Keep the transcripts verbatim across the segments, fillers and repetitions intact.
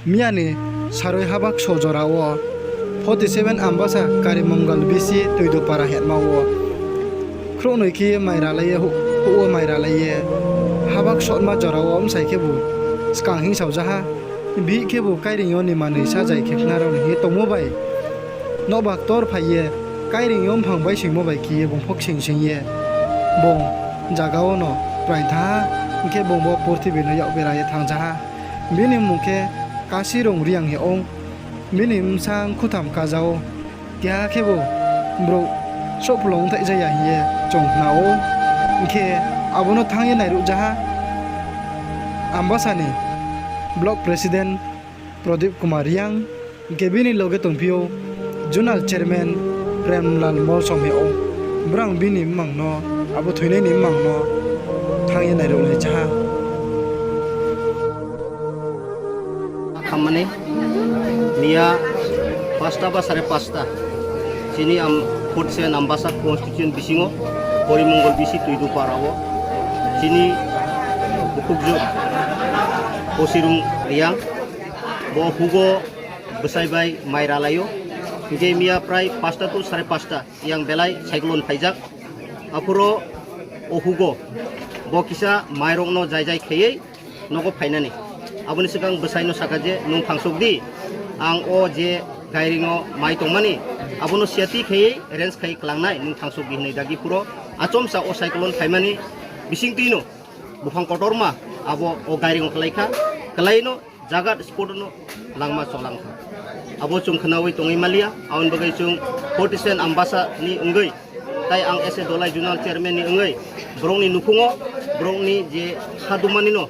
Miya ni saroi habakso jora wo forty seven Ambasa Karimangal B C Tuidupara hema wo khrouhnoi khe ye mai ralai ye, houh wo mai ralai ye, habak sotma jora wo bsai khebu skang hingsao ja ha. Bihih khebu kaireing yo ni manoi sajai khe khna rao ni hing ye tongmo bai, nouhba ktor phai ye, kaireing yo mphang baisoingmo bai khe ye bung pho ksing sing ye, bung zaga wo no praing thanng ha, hing khe bung bo purthimbi no yak bera ye thanng ja ha. Bini mmung khe Kasirung Reang hing ou, bini bsa khutham kaja ou, keha khebu brouh srohphlung ongthaih ja ya hing ye chung khna ou. Hing khe abo no thanng ye nairuh ja ha Ambasa ni block president Pradip Kumar Reang, hing khe bini loge tongphi ou zonal chairman Premlal Molsom hing ou. Brang bini mmang no, abo thoinai ni mmang no thanng ye nairuh nai ja ha. Khammani, miya pasta ba sare pasta, chini forty seven Ambasa constituency bising wo, Porimongol B C Tuidupara wo, chini bukhukjwk Kasirung Reang, bo hugo bsai bai mai ralai ou. Hing khe miya prai pasta to sare pasta yang belai cyclone phaijak. Aphuru o hugo bo kisa mairok no jai jai khe ye nogo phainani. Abo ni swkang bsai no saka je, nung thangsok di, ang o je gairing o mai tongmani, abo no siati khe ye arrange khai klangnai, nung thangsok di hinwi dagi phuru achomsa o cyclone phaimani bising twi no buphang kotorma abo o gairing o klai kha, klai no jaga spot no langma cholang kha. Abo chung khnawi tongwi maliya, aboni bagwi chung forty seven Ambasa ni wngwi, tai ang as a Dolai Zonal Chairman ni wngwi, borok ni nukhung o, borok ni je khadumani no,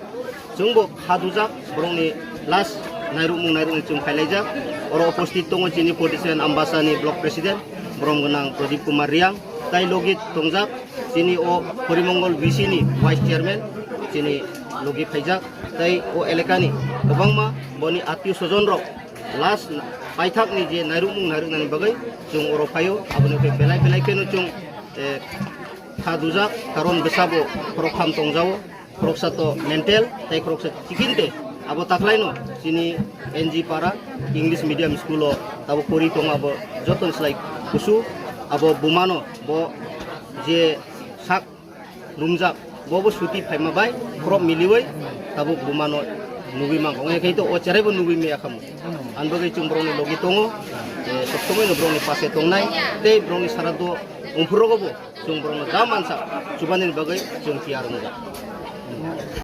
chwngbo khadujak, borok ni last nairuhmung nairuhni chung phailaijak. Oro uposthit tongo chini forty seven Ambasa ni Block President, borom gwnang Pradip Kumar Reang, tai logi tongjak chini o Porimongol B C ni Vice Chairman, chini logi phaijak, tai o eleka ni kwbangma boni attiyo sojon rok last paithak ni je nairuhmung nairuhnani bagwi chung oro phaio, aboni khe belai belai kheno chung khadujak, karon bwsabo khoroktham tongjao, khoroksa to mental tai khoroksa chikinte. Abo taklaino chini N G Para English Medium School o tabuk pori tongo, abo joto ni slai kusu. Abo bumano bo je sak lumjak, bo bo suti phaima bai khorok miliwi tabuk bumano nugwi mankha. Ongya khe to o cheraibo nugwi maya khamu. Ani bagwi chung borokni logi tongo, sob somoino borokni pase tongnai, tei borokni sarato ongphuru rogobo chung borokno ja mansa chubani bagwi chung tiyar wngjak.